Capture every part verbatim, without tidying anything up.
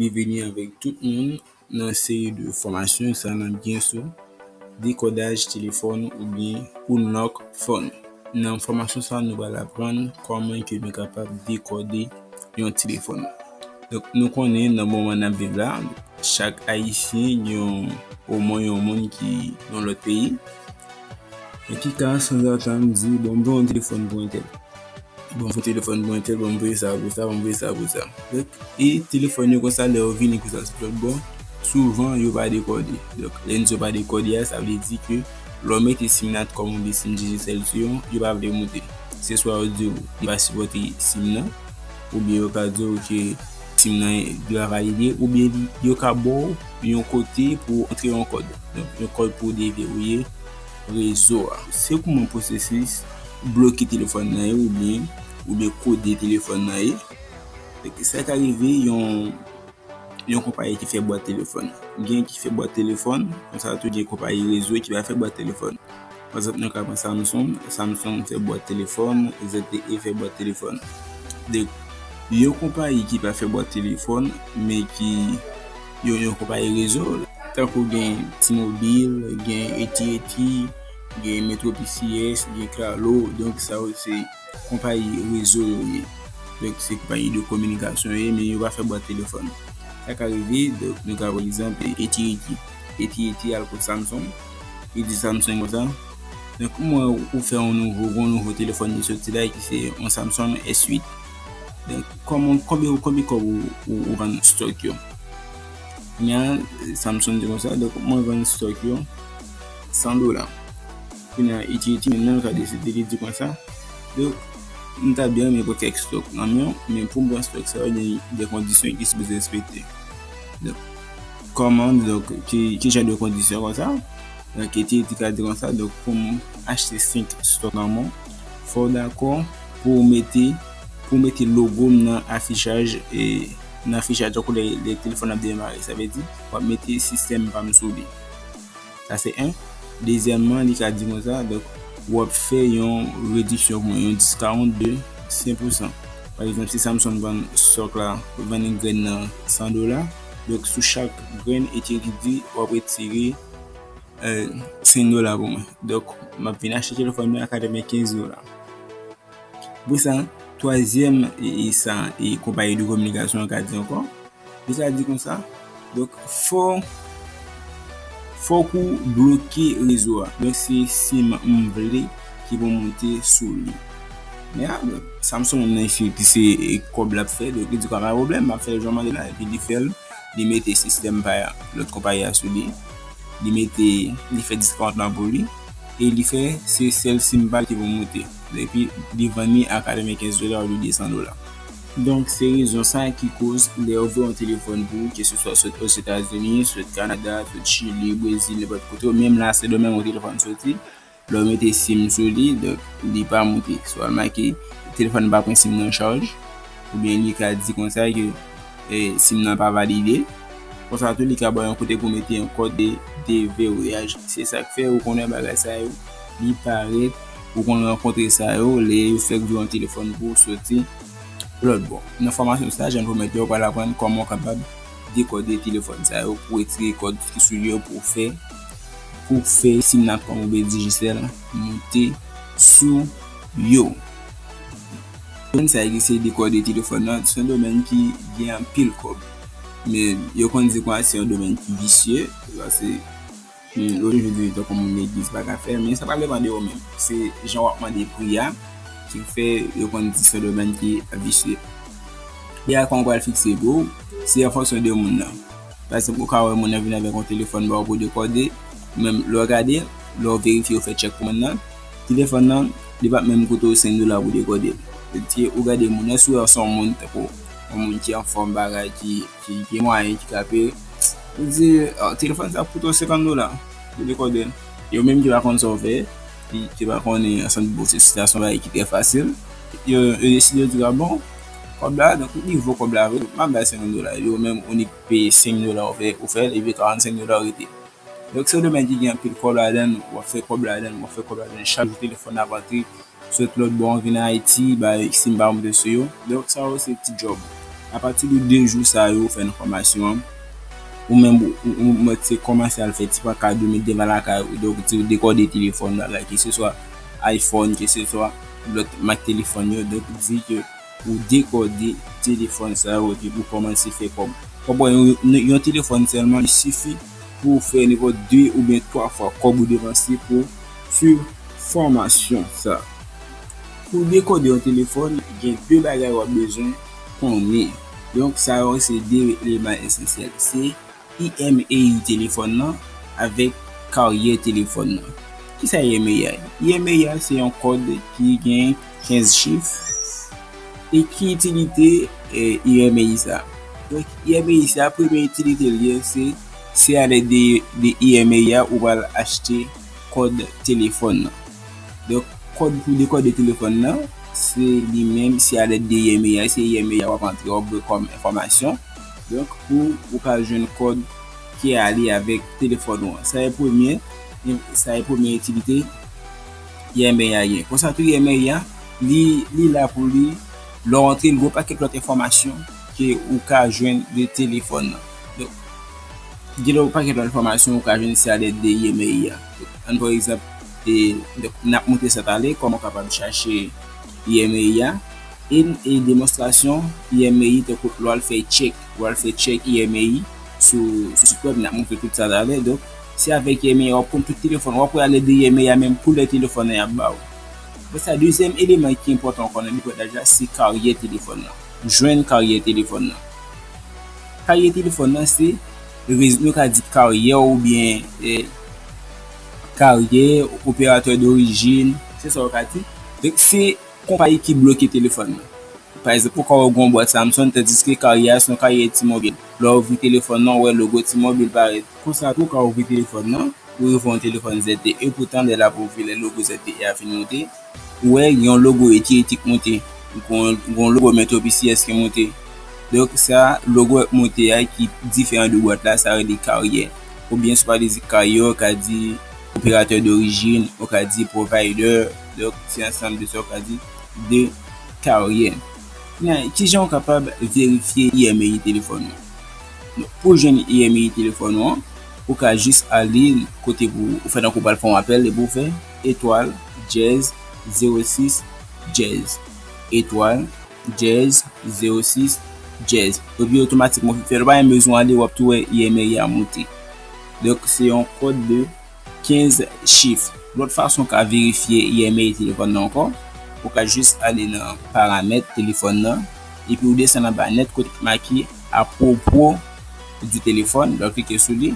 Byenveni avèk tout moun nan seri de fòmasyon sa n ap gen sou dekodaj telefòn oubyen unlock phone. Nan fòmasyon sa, nou pral aprann kòman ke nou kapab dekode yon telefòn. Donk, nou konnen nan moman n ap viv la, chak Ayisyen gen yon, omwen yon moun ki nan lòt peyi. Nan ki ka, sanzatann, di, "Bon, m voye yon telefòn pou entèl. Bon, m voye yon telefòn pou entèl, bon, m voye sa pou sa, bon, m voye sa pou sa." Donk, e telefòn yo konsa, lè yo vini konsa sou lòt bò, souvan, yo pa dekode. Donk, lè n di yo pa dekode a, sa vle di ke lè w mete sim Natcom oubyen sim Digicel sou yo, yo pa vle moute. Se swa yo di w li pa sipòte sim nan, oubyen yo ka di w ke sim nan li pa valide, oubyen li, yo ka ba w yon kote pou w antre yon kòd. Donk, yon kòd pou w deverouye rezo a. Se kòman pwosesis bloke telefòn nan ye oubyen, oubyen kode telefòn nan ye. Donk, sa ka rive yon, yon konpayi ki fè bwat telefòn. Gen ki fè bwat telefòn, konsa tou gen konpayi rezo ki pa fè bwat telefòn. Pa egzanp, nou ka pran Samsung, Samsung fè bwat telefòn, Z T E fè bwat telefòn. Donk, yon konpayi ki pa fè bwat telefòn, men ki yon, yon konpayi rezo, tankou gen T-Mobile, gen A T and T, gen Metro P C S, gen Claro, donk sa yo se konpayi rezo yo ye. Donk, se konpayi de kominikasyon yo ye, men yo pa fè bwat telefòn. Sa ka rive, donk, nou ka pran egzanp, A T and T. A T and T al kot Samsung, li di Samsung konsa, "Donk, m wè ou fè yon nouvo, yon nouvo telefòn ki soti la, ki se yon Samsung S uit. Donk, kòman, konbyen, konbyen kòb ou, ou, ou vann stòk yo?" Kounye a, Samsung di konsa, "Donk, mwen vann stòk yo san dola." Kounye a, A T and T menm nan ka deside li di konsa, "Donk, m ta byen renmen pran kèk stòk nan men w, men pou m pran stòk sa yo, gen de kondisyon ki sipoze respekte." Donk, kòman, donk, ki, ki jan de kondisyon konsa? Donk, A T and T ka di konsa, "Donk, pou m achte senk stòk nan men w, fò w dakò pou w mete, pou w mete logo m nan afichaj, e, nan afichaj tankou lè, lè telefòn ap demare." Sa vle di, w ap mete sistèm pa m sou li. Sa se en. Dezyèmman, li ka di konsa, donk, w ap fè yon rediksyon pou mwen, yon discount de senk pousan. Pa egzanp, si Samsung vann stòk la, vann yon grenn nan san dola, donk, sou chak grenn, A T and T di, w ap retire, eh, senk dola pou mwen. Donk, m ap vin achte telefòn nan a katrevenkenz dola. Apre sa, twazyèm, e, e sa, e konpayi de kominikasyon an ka di ankò, li ka di konsa, donk, fò, fòk ou bloke rezo a. Donk, se sim m vle ki pou monte sou li. Men a, donk, Samsung menm nan ki se, e, kòb l ap fè, donk, li di, "Pa gen pwoblèm, m ap fè l jan w mande la," epi li fè l, li mete sistèm pa lòt konpayi a sou li, li mete, li fè discount lan pou li, e li fè se sèl sim pa l ki pou monte. Epi li vann li a katrevenkenz dola olye de san dola. Donk, se rezon sa ki koz lè yo voye yon telefòn pou ou, keseswa sot Ozetazini, sot Kanada, sot Chili, Brezil, nenpòt kote, menm la Sendomeng yon telefòn soti, lè w mete sim sou li, donk, li pa monte. Swa l make telefòn nan pa pran sim nan chaj, oubyen li ka di konsa ke, e, sim nan pa valide. Konsa tou, li ka ba w yon kote pou mete yon kòd de, de deverouyaj. Se sa k fè ou konn wè bagay sa yo, li parèt, ou konn rankontre sa yo, lè yo fèk voye yon telefòn pou w soti lòt bò. Nan fòmasyon sa, jan m pwomèt yo, w pral aprann kòman w kapab dekode telefòn sa yo, pou retire kòd ki sou li yo, pou fè, pou fè sim Natcom oubyen Digicel monte sou yo. Domèn sa ki se dekode telefòn nan, se yon domèn ki gen anpil kòb. Men yo konn di konsa se yon domèn ki visye, paske, hmm, lòt jou di tankou moun legliz pa ka fè, men sa pa depann de ou menm. Se jan w ap mande pri a ki fè yo konn di se yon domèn ki visye. Pri a kòman w pral fikse pou ou, se an fonksyon de moun nan. Pa egzanp, ou ka wè moun nan vin avèk yon telefòn ba w pou dekode, ou menm lè w gade, lè w verifye, w fè tchèk pou moun nan, telefòn nan, li p ap menm koute w senk dola pou dekode l. Paske ou gade moun nan, si w wè se yon moun tankou yon moun ki anfòm bagay, ki, ki, ki mwayen, ki ka peye, ou di, "Ah, telefòn sa ap koute w senkant dola pou dekode l." Yo menm ki pa konn sa w fè, ki, ki pa konnen ansanm pou se sitiyasyon bagay ki trè fasil, yo, yo deside yo di, "Ah bon, kòb la, donk, li vo kòb la vre, m ap bay senkant dola." Yo menm, ou nik peye senk dola, ou fè, ou fè l, epi karannsenk dola rete. Donk, se yon domèn ki gen anpil kòb ladan l, w ap fè kòb ladan l, w ap fè kòb ladan l. Chak jou telefòn ap antre, sot lòt bò, vin Ayiti, bay sim pa monte sou yo. Donk, sa yo se ti djòb. Apati de de jou sa yo, ou fè nan fòmasyon an, ou menm ou, ou, ou mèt se kòmanse al fè ti pankad ou met devan lakay ou, donk di ou dekòde telefòn, bagay, keseswa iPhone, keseswa lòt mak telefòn yo, donk di ke ou dekòde telefòn sa yo epi ou kòmanse fè kòb. Kòb yon, yon, yon telefòn sèlman, li sifi pou w fè nenpòt de oubyen twa fwa kòb ou depanse pou swiv fòmasyon sa. Pou dekòde yon telefòn, gen de bagay w ap bezwen konnen. Donk, sa yo se de eleman esansyèl. Se I M E I telefòn nan avèk karyè telefòn nan. Kisa I M E I a ye? I M E I a se yon kòd ki gen kenz chif. E ki itilite, eh, I M E I sa? Donk, I M E I sa, premye itilite l ye, se, se alèd de, de I M E I a ou pral achte kòd telefòn nan. Donk, kòd pou dekòde telefòn nan, se li menm, se alèd de I M E I a, se I M E I a w ap antre, w ap voye kòm enfòmasyon. Donk, pou ou ka jwenn kòd ki ale avèk telefòn ou an. Sa e premye, sa e premye itilite I M E I a gen. Konsa tou, I M E I a, li, li la pou li, lè w antre, l gen yon pakèt lòt enfòmasyon ke ou ka jwenn de telefòn nan. Donk, gen yon pakèt lòt enfòmasyon ou ka jwenn se alèd de I M E I a. Ann, pa egzanp, e, donk, n ap montre sa talè, kòman w kapab chache I M E I a. E, e demonstrasyon I M E I, tankou lè w al fè tchèk, lè w al fè tchèk I M E I sou, sou sit wèb, n ap montre tout sa talè. Donk, se avèk I M E I a w ap konn tout telefòn, w ap wè alèd de I M E I a menm koulè telefòn nan y ap ba w. Apre sa, dezyèm eleman ki enpòtan ankò nan dekòdaj la, se karyè telefòn nan. Jwenn karyè telefòn nan. Karyè telefòn nan, se rez-, nou ka di karyè oubyen, eh, karyè, operatè dorijin, se sa yo ka di. Donk, se konpayi ki bloke telefòn nan. Pa egzanp, ou ka wè yon bwat Samsung, tandiske karyè a se yon karyè T-Mobile. Lè w ouvri telefòn nan, ou wè logo T-Mobile parèt. Konsa tou, ou ka ouvri telefòn nan, ou rive yon telefòn Z T E, poutan lè l ap ouvri, lè logo Z T E a fin monte, ou wè yon logo Eti Eti k monte, gon, gon logo Metro P C S ki monte. Donk, sa, logo k monte a ki diferan de bwat la, sa rele karyè. Oubyen, si w pa vle di karyè, ou ka di operatè dorijin, ou ka di provider. Donk, se ansanm de sa ou ka di de karyè. Kounye a, kijan ou kapab verifye I M E I telefòn ou? Donk, pou jwenn I M E I telefòn ou an, ou ka jis ale kote pou ou fè tankou pral fè yon apèl epi ou fè etwal dyèz zewo sis dyèz. Etwal dyèz zewo sis dyèz. Epi otomatikman, ou fè l, ou pa menm bezwen ale, w ap tou wè I M E I a monte. Donk, se yon kòd de kenz chif. Lòt fason w ka verifye I M E I telefòn nan ankò, ou ka jis ale nan paramèt telefòn nan, epi ou desann anba nèt kote ki make à propos du téléphone, lè w klike sou li.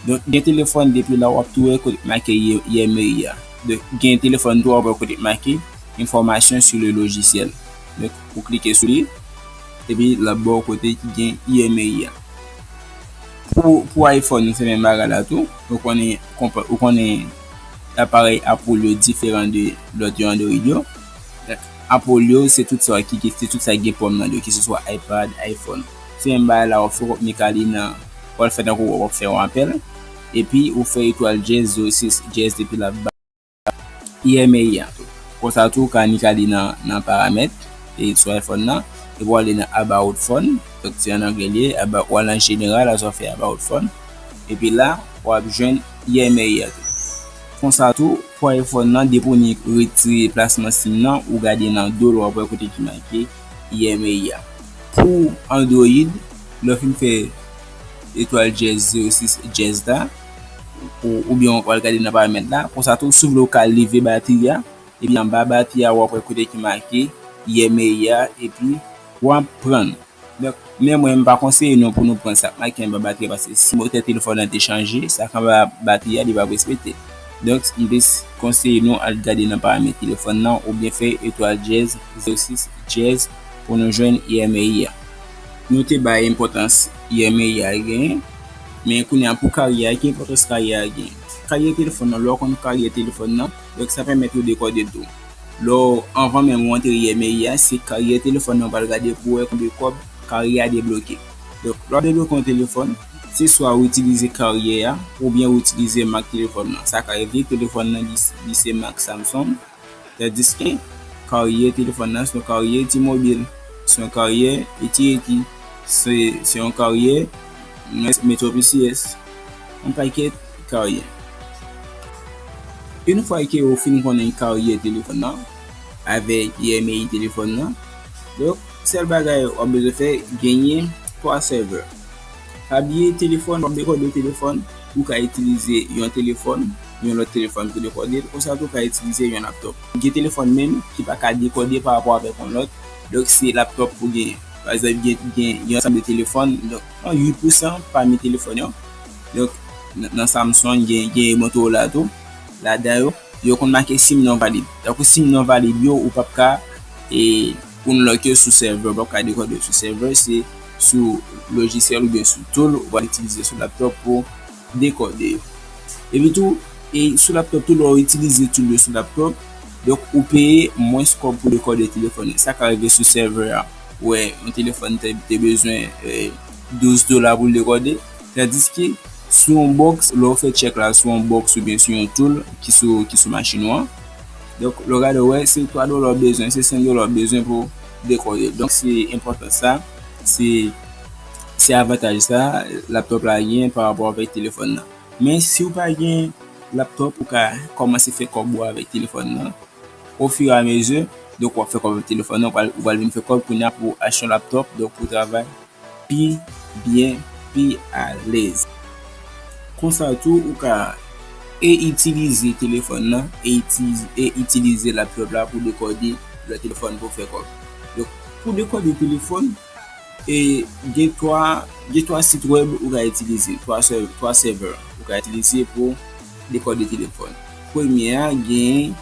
Donk, gen telefòn depi la w ap tou wè kote ki make I M E I a. Donk, gen telefòn tou w ap wè kote ki make information sur le logiciel. Donk, ou klike sou li, epi l ap ba w kote ki gen I M E I a. Pou, pou iPhone, se menm bagay la tou. Ou konnen konpa-, ou konnen aparèy Apple yo diferan de lòt yo Android yo. Donk, Apple yo, se tout sa ki, se tout sa ki gen pòm nan yo, keseswa iPad, iPhone. Se menm bagay la, w ap fè w ap nik ale nan, w al fè tankou w ap fè yon apèl. Epi, ou fè etwal dyèz zewo sis dyèz epi l ap ba I M E I a tou. Konsa tou, ou ka nik ale nan, nan paramèt, e sou iPhone nan, epi w ale nan About Phone, donk se an anglè li ye, about, w al nan jeneral, aswè w fè About Phone, epi la, w ap jwenn I M E I a tou. Konsa tou, pou iPhone nan, depi w nik retire plasman sim nan, ou gade nan do l, w ap wè kote ki make I M E I a. Pou Android, lè w fin fè etwal dyèz zewo sis dyèz la, ou, oubyen w al gade nan paramèt la, konsa tou, si w vle w ka leve batri a, epi anba batri a, w ap wè kote ki make I M E I a, epi w ap pran. Donk, men mwen, m pa konseye nou pou nou pran sa k make anba batri a, paske si motè telefòn nan te chanje, sa k anba batri a, li p ap respekte. Donk, m te s-, konseye nou al gade nan paramèt telefòn nan, oubyen fè etwal dyèz zewo sis dyèz pou nou jwenn I M E I a. Nou te bay enpòtans I M E I a genyen, men kounye a pou karyè a, ki enpòtans karyè a genyen? Karyè telefòn nan, lè w konn karyè telefòn nan, donk sa pèmèt ou dekòde l tou. Lè w, anvan menm ou antre I M E I a, se karyè telefòn nan w pral gade pou wè konbyen kòb karyè a debloke. Donk, lè w ap debloke yon telefòn, se swa ou itilize karyè a, oubyen ou itilize mak telefòn nan. Sa ka rive telefòn nan li, li se mak Samsung, tandiske karyè telefòn nan se yon karyè T-Mobile, se yon karyè Eti Eti. Se, se yon karyè, mwen se Metro P C S, yon pakèt karyè. Yon fwa ke ou fin konnen karyè telefòn nan, avèk email telefòn nan, donk, sèl bagay w ap bezwen fè, genyen twa sèvè. Pa bliye telefòn, w ap dekòde telefòn, ou ka itilize yon telefòn, yon lòt telefòn pou dekòde l, konsa tou ou ka itilize yon laptòp. Gen telefòn menm ki pa ka dekòde pa rapò avèk yon lòt, donk se laptòp pou genyen. Pa egzanp, gen, gen yon ansanm de telefòn, donk, an uit pou san pami telefòn yo. Donk, nan, nan Samsung, gen, gen Motorola tou. Ladan yo, yo konn make sim non valid. Tankou sim non valid yo, ou p ap ka, e, unlock yo sou sèvè, ou p ap ka dekòde yo sou sèvè, se sou lojisyèl oubyen sou tool, ou pral itilize sou laptòp pou dekòde yo. Epi tou, e sou laptòp tou, lè w itilize tool yo sou laptòp, donk ou peye mwens kòb pou dekòde telefòn nan. Sa ka rive sou sèvè a, ou wè yon telefòn te, te bezwen, e, douz dola pou l dekòde, tandiske sou yon bòks, lè w fè tchèk la sou yon bòks oubyen sou yon tool ki sou, ki sou machin ou an, donk, lè w gade, w wè, se twa dola w bezwen, se senk dola w bezwen pou dekòde. Donk, se enpòtans sa, se, se avantaj sa, laptòp la gen pa rapò avèk telefòn nan. Men si w pa gen laptòp, ou ka kòmanse fè kòb ou avèk telefòn nan. Ofiramezu, donk w ap fè kòb avèk telefòn nan, ou pral, ou pral vin fè kòb kounye a pou achte yon laptòp, donk pou travay pi byen, pi alèz. Konsa tou, ou ka e itilize telefòn nan, e itilize, e itilize laptòp la pou dekòde lòt telefòn pou fè kòb. Donk, pou dekòde telefòn, e gen twa, gen twa sit wèb ou ka itilize, twa sè-, twa sèvè ou ka itilize pou dekòde telefòn. Premye a, gen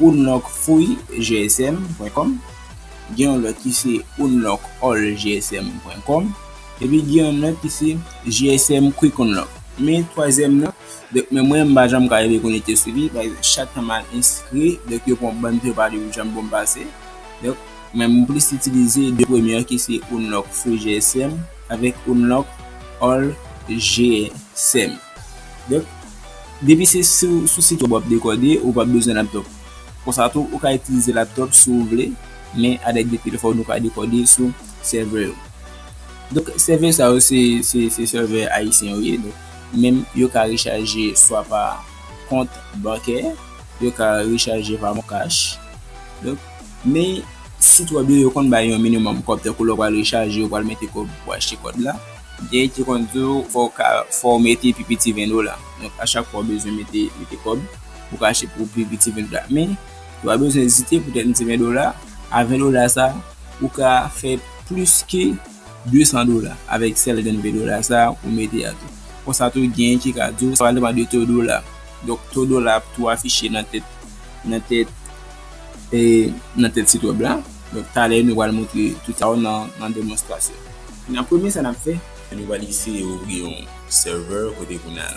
unlock free G S M pwen kòm, gen yon lòt ki se unlock all G S M pwen kòm, epi gen yon lòt ki se G S M quick unlock. Men twazyèm nan, donk, men mwen, m pa janm ka rive konekte sou li, paske chak tan m al enskri, donk, yo pran bann pepadi pou janm pou m pase. Donk, men m plis itilize de premye ki se unlock free G S M avèk unlock all G S M. Donk, depi se sou, sou sit wèb w ap dekòde, ou p ap bezwen laptòp. Konsa tou, ou ka itilize laptòp si w vle, men avèk de telefòn ou ka dekòde sou sèvè yo. Donk, sèvè sa yo, se, se, se sèvè ayisyen yo ye. Donk, menm yo ka rechaje swa pa kont bankè, yo ka rechaje pa Moncash. Donk, men sit wèb yo, yo konn bay yon minimòm kòb, tankou lè w pral rechaje, ou pral mete kòb pou achte kòd la. Gen ki konn di w, fò w ka, fò w mete pi piti ven dola. Donk, a chak fwa w bezwen mete, mete kòb, ou ka achte pou pi piti ven dola. Men, ou pa bezwen ezite, poutèt m di ven dola, a ven dola sa, ou ka fè plis ke de san dola avèk sèl grenn ven dola sa ou mete a tou. Konsa tou, gen ki ka di w, sa va depann de to dola. Donk, to dola ap tou afiche nan tèt, nan tèt, e, nan tèt sit wèb la. Donk, talè, nou pral montre tout sa yo nan, nan demonstrasyon. Nan premye sa n ap fè, nou pral eseye ouvri yon sèvè kote kounye a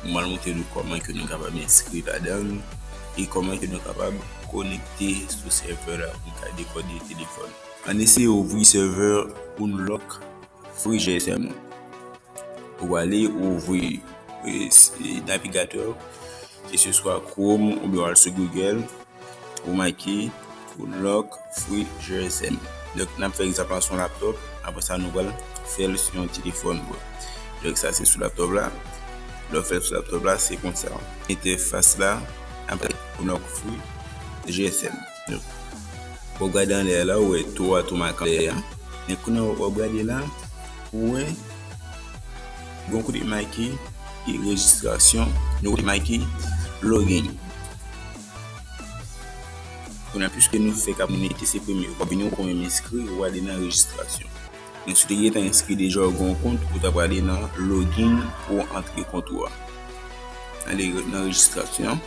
nou pral montre nou kòman ke nou kapab enskri ladan l e kòman ke nou kapab konekte sou sèvè la pou n ka dekòde telefòn. Ann eseye ouvri sèvè Unlock Free G S M. Ou ale, ou ouvri, e, s-, e, navigatè, keseswa Chrome oubyen w al sou Google, ou make Unlock Free G S M. Donk, n ap fè egzanp la sou yon laptòp, apre sa, nou pral fè l sou yon telefòn, bon. Donk, sa se sou laptòp la. Lè w fè l sou laptop la, se konsa. Entèfas la, ap Unlock Free G S M. Donk, w ap gade anlè a la, ou wè tou a tou make anlè a. Men kounye a w ap gade la, ou wè, gen yon kote make rejistrasyon, yon kote make login. Kounye a, piske nou fèk ap konekte, se premye, w ap vini, ou konn menm enskri, ou ale nan rejistrasyon. Men si w te gentan enskri deja, ou gen yon kont, ou ta prale nan login pou antre kont ou a. Ale nan rejistrasyon.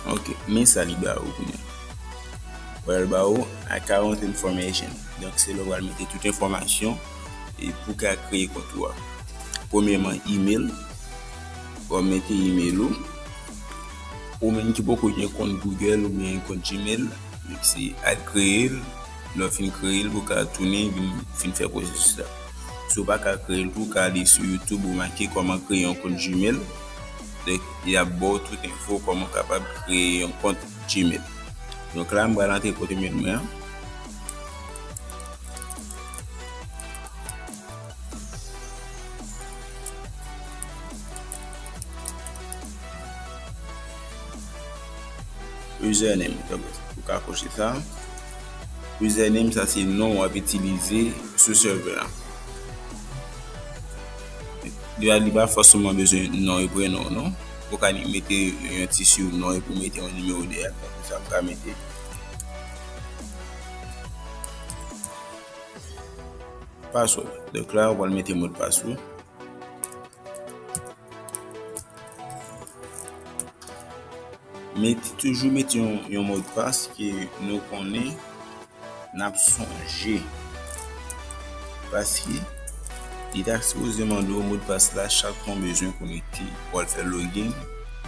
Ok, men sa li ba ou kounye a. Pral ba ou account information. Donk, se la w pral mete tout enfòmasyon e pou w ka kreye kont ou a. Premyèman, email. W ap mete email ou. Ou menm ki poko gen kont Google oubyen kont Gmail, donk se al kreye l. Lè w fin kreye l, pou w ka tounen vin, fin fè pwosesis la. Si w pa ka kreye l tou, w ka ale sou YouTube, ou make kòman kreye yon kont Gmail. Donk, y ap ba w tout enfo kòman w kapab kreye yon kont Gmail. Donk la, m pral antre kont email mwen an. Username, donk, ou ka koche sa. Username, sa se non w ap itilize sou servè a. Li pa, li pa fòseman bezwen non e prenon w, non. Ou ka mete yon ti surnom epi w mete yon nimewo dèyè l. Tankou sa, m ka mete password. Donk la, ou pral mete modpas ou. Mete, toujou mete yon, yon modpas ke nou konnen n ap sonje. Paske li ta sipoze mande w modpas la chak fwa w bezwen konekte pou w al fè login.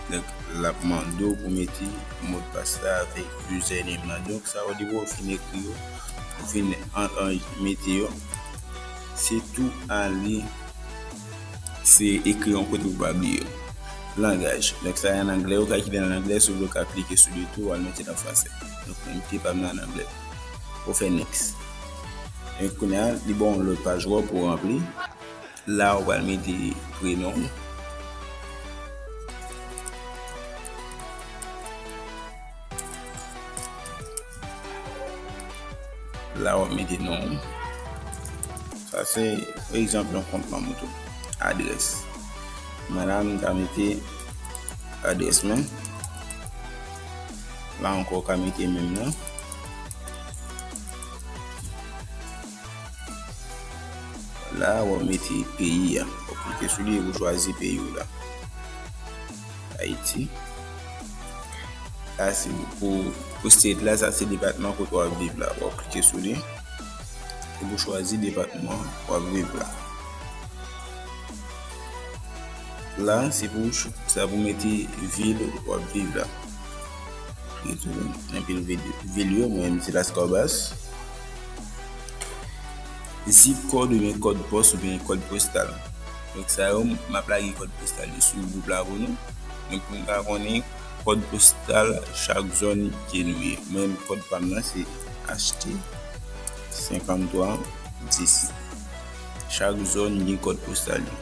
Donk, l ap mande w pou mete modpas la avèk username lan. Donk, sa yo depi w fin ekri yo, ou fin an, an, mete yo, se tou ale, se ekri yon kote pou pa bliye yo. Langaj. Donk, sa an anglè, ou ka kite l an anglè, si w vle, ou ka klike sou li tou, w al mete l an fransè. Donk, mwen mete pa m nan an anglè. Ou fè next. E kounye a, li ba w yon lòt paj wè pou w ranpli. La, ou pral mete prenon w. La, w ap mete non w. Sa se, pa egzanp, yon kont manm ou tou. Adrès. Mwen la, m ka mete adrès mwen. La ankò, w ka mete menm nan. La, w ap mete peyi a. W ap klike sou li epi w chwazi peyi w la. Ayiti. La, se pou, pou state la, sa se depatman kote w ap viv la. W ap klike sou li. Epi w chwazi depatman w ap viv la. La, se pou w ch-, sa pou mete vil w ap viv la. Klike sou anpil vil, vil yo, mwen menm se Laskawbas. Zip code oubyen kòd pòs oubyen kòd postal. Donk sa yo, m ap lage kòd postal yo sou gwoup la pou nou. Men pou n ka konnen kòd postal chak zòn ke nou ye. Mwen menm kòd pa m nan se H T senkanntwa dis. Chak zòn gen kòd postal li.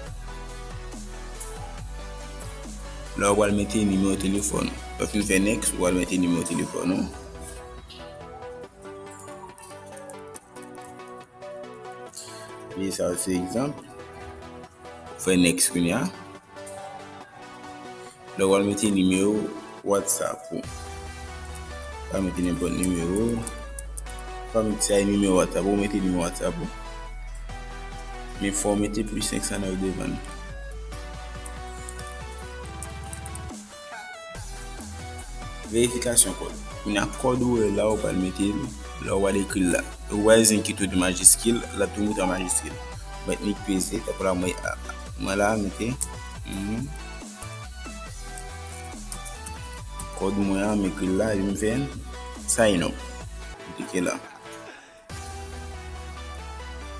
La, w pral mete nimewo telefòn ou. Lè w fin fè next, w pral mete nimewo telefòn ou. Epi sa se egzanp. Ou fè next kounye a. Lè w al mete nimewo WhatsApp ou. Pa mete nenpòt nimewo. Pa mete sa e nimewo WhatsApp ou, mete nimewo WhatsApp ou. Men fò w mete plis senk san nèf devan l. Verifikasyon kòd. Kounye a kòd ou wè la, ou pral mete l, la ou pral ekri l la. Ou wè zen ki tou de majiskil, l ap tou moute an majiskil. Mwen nik peze, tankou la mwen, mwen la, mete, mhm. Kòd mwen an, m ekri l la, epi m fè sign up. M klike la.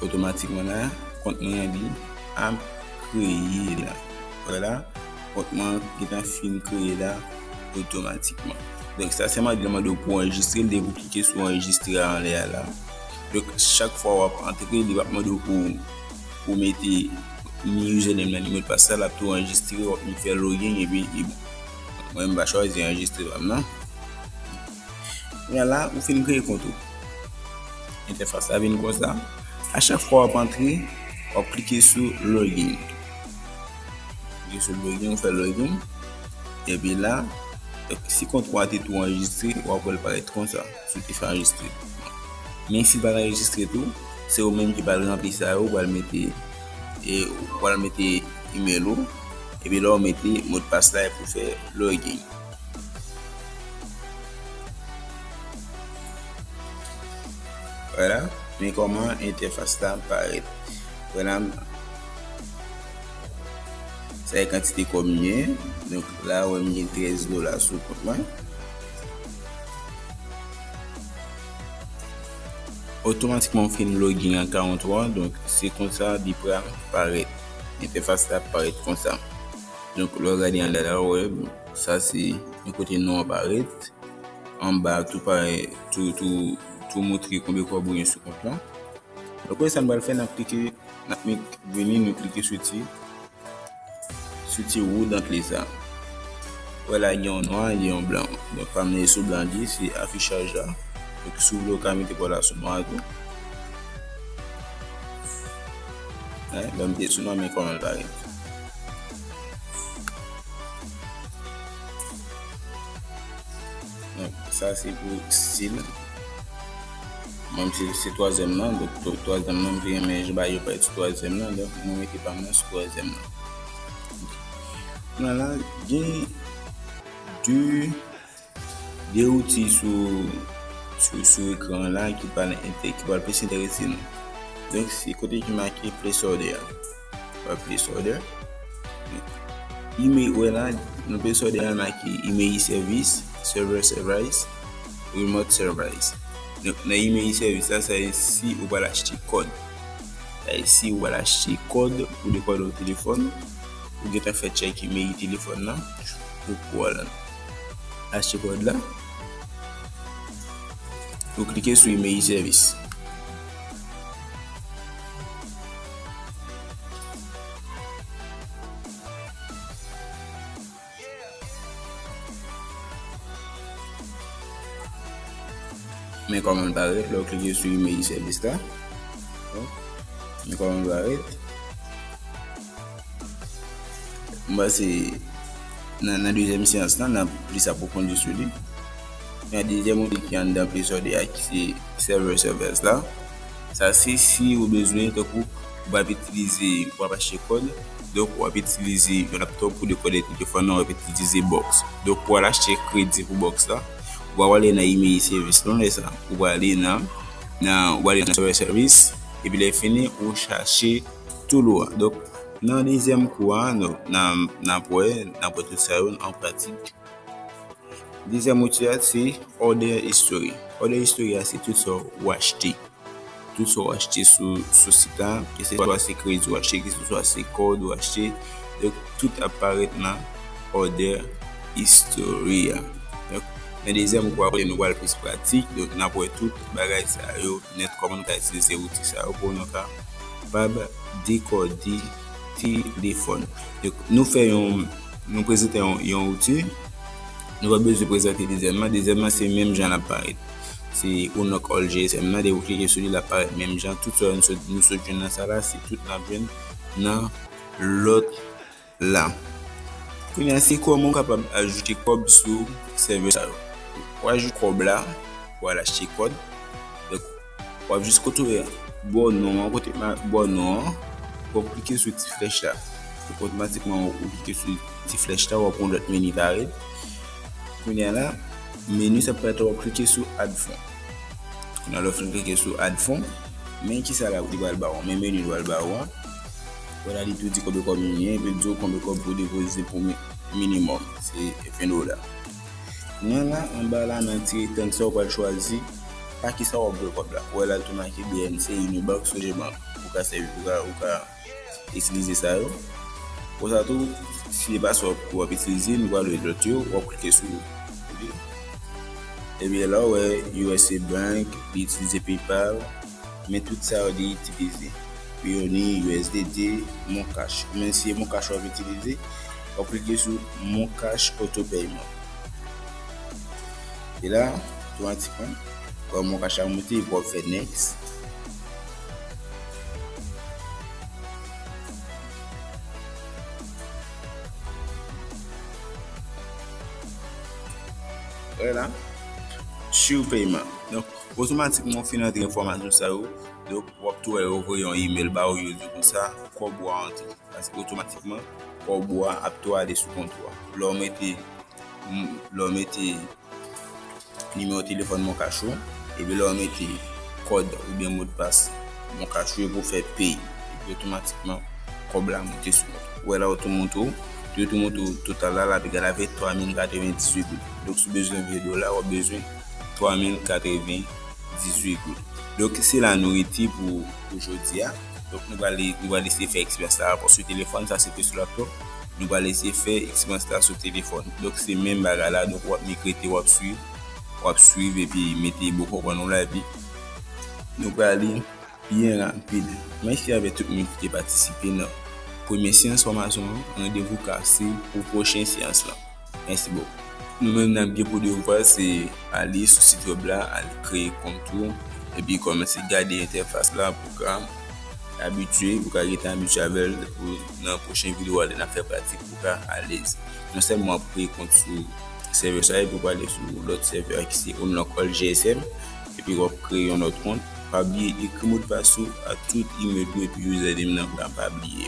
Otomatikman la, kont mwen an li ap kreye la. Vwala, kont mwen an gentan fin kreye la otomatikman. Donk, sa sèlman li mande w pou w anrejistre l, depi w klike sou anrejistre a anlè a la. Donk, chak fwa w ap antre, li p ap mande w pou, pou w mete ni username nan, ni modpas la, l ap tou anrejistre, w ap vin fè login, epi li bon. Mwen, m pa chwazi anrejistre pa m nan. Kounye a la, ou fin kreye kont ou. Entèfas la vin konsa. A chak fwa w ap antre, w ap klike sou login. Klike sou login, ou fè login. Epi la, si kont ou a te tou anrejistre, w ap wè l parèt konsa, si w te fè anrejistre. Men si l pa t anrejistre tou, se ou menm ki pral ranpli sa yo, ou pral mete, e, ou pral mete email ou, epi la w mete modpas la pou fè login. Vwala, men kòman entèfas la parèt. Vwala, sa e kantite kòb m gen. Donk, la, ou wè m gen trèz dola sou kont mwen. Otomatikman, m fin login an karant twa, donk, se konsa li pral parèt. Entèfas la parèt konsa. Donk, lè w gade anlè la, w wè, sa se yon kote non an parèt. Anba, tou parèt, tou, tou, tou montre konbyen kòb ou gen sou kont lan. Donk, wè sa n pral fè, n ap klike, n ap vini, nou klike sou ti, sou ti wou dan kle sa. Wè la, gen yon nwa, gen yon blan. Donk, pa m sou blan di, se afichaj la. Donk, si w vle, w ka mete kòb la sou nwa tou. Wè, lè m te sou nwa, men kòman l parèt. Donk, sa se pou stil. Mwen, se, se twazyèm nan, donk, twa-, twazyèm nan, m te renmen jan bagay yo parèt sou twazyèm nan, donk, mwen mete pa m nan sou twazyèm nan. Kounye a la, gen de, de outi sou, sou, sou ekran la ki pral ente-, ki pral plis enterese nou. Donk, se kote ki make placeholder a. Wè, placeholder. Email, wè la, nan placeholder a make email service, server service, remote service. Donk, nan email service la, sa e si ou pral achte kòd. Sa e si ou pral achte kòd pou dekòde yon telefòn, ou gentan fè tchèk email telefòn nan, ou pral achte kòd la, ou klike sou email service. Men kòman l parèt, lè w klike sou email service la. Men kòman l parèt. M panse nan, nan dezyèm seyans lan, n ap plis apwofondi sou li. Nan dezyèm outi ki anndan placeholder a, ki se server service la. Sa se si ou bezwen, tankou, w ap itilize, w ap achte kòd, donk w ap itilize yon laptop pou dekòde telefòn nan, w ap itilize box. Donk, pou w al achte kredi pou box la, ou pa prale nan email service non, lè sa. Ou prale nan, nan, ou prale nan server service, epi lè fini, ou chache tool ou a. Donk, nan dezyèm kou a, nou, n a, n ap wè, n ap wè tout sa yo an pratik. Dezyèm outi a, se order history. Order history a, se tout sa w achte. Tout sa w achte sou, sou sit la, ke se swa se kredi w achte, ke se swa se kòd ou achte, donk tout ap parèt nan order history a. Donk, nan dezyèm kou a, kote nou pral plis pratik, donk n ap wè tout bagay sa yo nèt, kòman nou ka itilize outi sa yo pou nou kapab dekòde telefòn. Donk, nou fè yon, nou prezante yon, yon outi, nou pa bezwen prezante dezyèm nan. Dezyèm nan, se menm jan l ap parèt. Se Unlock All G S M nan, depi w klike sou li, l ap parèt menm jan. Tout sa nou sot, nou sot jwenn nan sa la, se tout n ap jwenn nan lòt la. Kounye a, se kòman w kapab ajoute kòb sou sèvè sa yo. W ajoute kòb la, w al achte kòd. Donk, w ap jis kote w wè bò non an, kote ma-, bò non an, w ap klike sou ti flèch la. Otomatikman, w klike sou ti flèch la, w ap wè yon lòt meni parèt. Kounye a la, meni sa parèt, w ap klike sou add fon. Kounye a, lè w fin klike sou add fon, men kisa l ap, li pral ba w, men meni l pral ba w an. Wè la, li tou di konbyen kòb ou gen, epi l di w konbyen kòb pou w depoze pou mi-, minimòm, se ven dola. Kounye a la, anba la, nan ti rektang sa, w pral chwazi pa kisa w ap voye kòb la. Wè la, l tou make B N C, Unibank, Sogebank. Ou ka sèvi, ou ka, ou ka itilize sa yo. Konsa tou, si se pa sa w ap itilize, nou pral wè lòt yo, w ap klike sou yo. Oke. Ebyen la, w wè U S A Bank, li itilize PayPal, men tout sa yo li itilize. Payoneer, U S D T, Moncash. Men si se Moncash w ap itilize, w ap klike sou Moncash Auto Payment. E la, otomatikman, w ap wè Moncash la monte, epi w ap fè next. Wè la, Sure Payment. Donk, otomatikman, w fin antre enfòmasyon sa yo. Donk, w ap tou wè yo voye yon email ba ou, yo di w konsa, kòb ou a antre. Paske otomatikman, kòb ou a ap tou ale sou kont ou a. Lè w mete, lè w mete nimewo telefòn Moncash ou, epi lè w mete kòd oubyen modpas Moncash ou, epi w fè pay, epi otomatikman, kòb la monte sou kont ou. Wè la, yo tou montre w, yo tou montre w total la, l ap egal avèk twa mil katrevendizuit goud. Donk, si w bezwen ven dola, w ap bezwen twa mil katrevendizuit goud. Donk, se la nou rete pou, pou jodi a. Donk, nou pral, nou pral eseye fè eksperyans la sou telefòn, sa se te sou laptop. Nou pral eseye fè eksperyans la sou telefòn. Donk, se menm bagay la. Donk, w ap migrete, w ap swiv, w ap swiv epi mete bon konprann ou la, epi nou prale byen rapid. Mèsi avèk tout moun ki te patisipe nan premye seyans fòmasyon an. Randevou kase pou pwochen seyans lan. Mèsi bokou. Nou menm n ap gen pou devwa se ale sou sit wèb la, al kreye kont ou, epi kòmanse gade entèfas la pou ka abitye, pou ka rete abitye avè l pou nan pwochen videyo a lè n ap fè pratik pou ka alèz. Non sèlman w ap kreye kont sou sèvè sa, epi w prale sou lòt sèvè a ki se Unlock All G S M, epi w ap kreye yon lòt kont. Pa bliye ekri modpas ou ak tout email ou epi username nan, pa bliye.